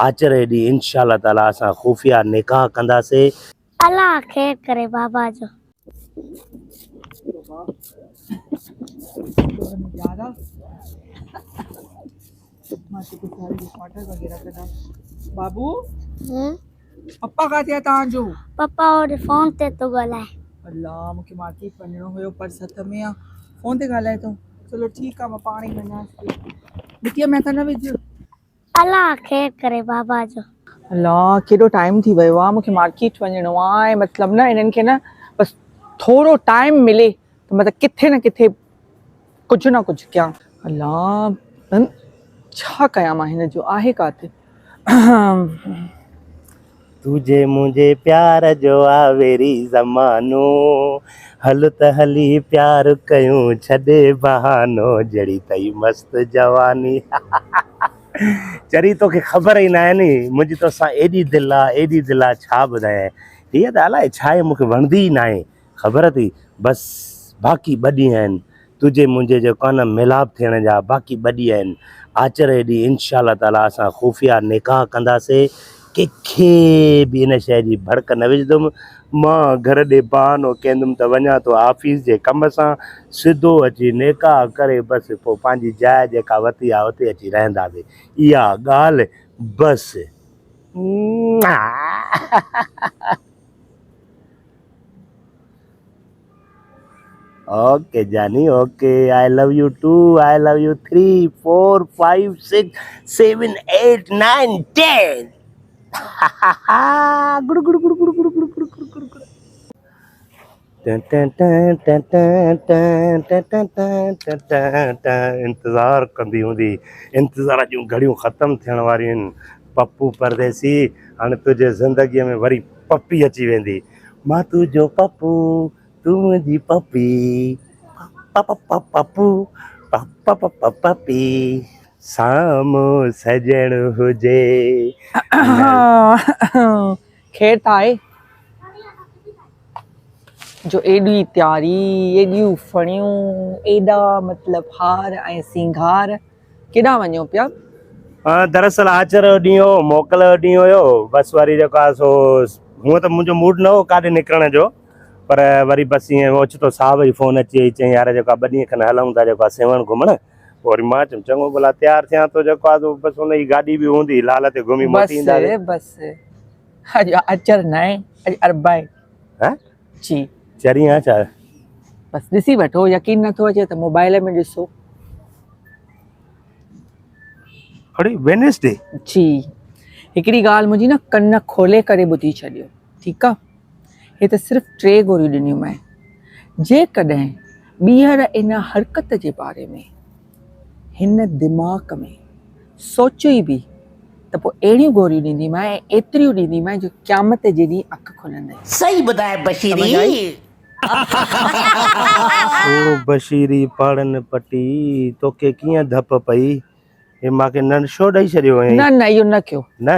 آچر جي ڏينهن انشاء الله تعاليٰ اسان خفيه نڪاح ڪنداسي. الله خير ڪري بابا جو. بابو پپا ڪاٿي آ توهان جو؟ پپا هوڏي فون تي ٿو ڳالهائي. الله مونکي مارڪيٽ وڃڻو هيو پرس هٿ ۾ آ فون تي ڳالهائي ٿو چلو ٺيڪ آ مان پاڻ ئي وڃانس ٿي مٽيء ۾ هٿ نه وجھ. الله خير ڪري بابا جو. الله ڪيڏو ٽائيم ٿي ويو آ مونکي مارڪيٽ وڃڻو آ ۽ مطلب نه انهن کي نه بس ٿورو ٽائيم ملي ته مطلب ڪٿي نه ڪٿي ڪجهه نه ڪجهه ڪيان. الله ڇا ڪيان مان هن جو آهي ڪاٿي. تنهنجي منهنجي پيار جو آ ويري زمانو هل ته هلي پيار ڪيون ڇڏي بهانو جهڙي تئي مست جواني چري توکي خبر ئي ناهي ني منهنجي توسان ايڏي دل آ ايڏي دل آ ڇا ٻڌايانء هيء ته الائي ڇا آهي مونکي وڻندي ئي ناهي خبر اٿئي بس باقي ٻه ڏينهن آهن تنهنجي منهنجي جيڪو آهي نه ميلاپ ٿيڻ جا باقي ٻه ڏينهن آهن آچر جي ڏينهن انشاء الله تعاليٰ اسان خفيه نڪاح ڪنداسي ڪنهن کي به ان شيء جي ڀڙڪ نه وجهندم مان گهر ڏي بهانو ڪيندم ته وڃان ٿو آفيس جي ڪم سان سڌو اچي نڪاح ڪري بس پوء پنهنجي جاء جيڪا وتي آهي اتي اچي رهنداسي اها ڳالهه بس. اوڪي جاني okay I love you two I love you three four five six seven eight nine ten گڙ گڙ گڙ گڙ گڙ گڙ گڙ گڙ گڙ انتظار ڪندي هوندي انتظار جون گهڙيون ختم ٿيڻ واريون آهن پپو پرديسي هاڻي تنهنجي زندگيء ۾ وري پپي اچي ويندي مان تنهنجو پپو تون منهنجي پپي پ پ پپو پ پ پ پپي سامهون سڄڻ هجي خير ته آهي جو ايڏي تياري ايڏيون ڦڻيون ايڏا مطلب هار ۽ سينگار ڪيڏانهن وڃو پيا؟ دراصل آچر جو ڏينهن هو، موڪل جو ڏينهن هيو، بس وري جيڪو آهي سو هونء ته منهنجو موڊ نه هو ڪاڏي نڪرڻ جو پر وري بس ائين اوچتو صاحب جي فون اچي وئي چيائين يار جيڪو آهي ٻه ڏينهن کن هلون ٿا جيڪو آهي سيوهڻ گهمڻ پوء وري مان چيم چڱو ڀلا تيار ٿيان ٿو جيڪو آهي سو بس ان جي گاڏي به هوندي لال تي گهمي موٽي اينداسين. بس بس اڄ آچر ناهي اڄ اربع آهي. ها؟ جي. چري آهيان ڇا؟ بس ڏسي وٺو يقين نٿو اچي ته موبائل ۾ ڏسو. اڙي وينسڊي. جي هڪڙي ڳالهه منهنجي نه ڪن کولي ڪري ٻڌي ڇڏيو ٺيڪ آ هي ته صرف ٽي گوريون ڏنيون مانء جيڪڏهن ٻيهر ان حرڪت جي باري ۾ هن دماغ ۾ سوچيو ئي به ته پوء اهڙيون گوريون ڏينديمانء ۽ ايتريون ڏينديمانء جو قيامت جي ڏينهن اک کلندئي. صحيح ٻڌاء سمجهه آئي؟ بشيري. او بشيري پاڙن پٽي توکي ڪيئن ڌپ پئي هي مان کي نشو ڏئي ڇڏيو هئين. نه نه اهو نه ڪيو. نه.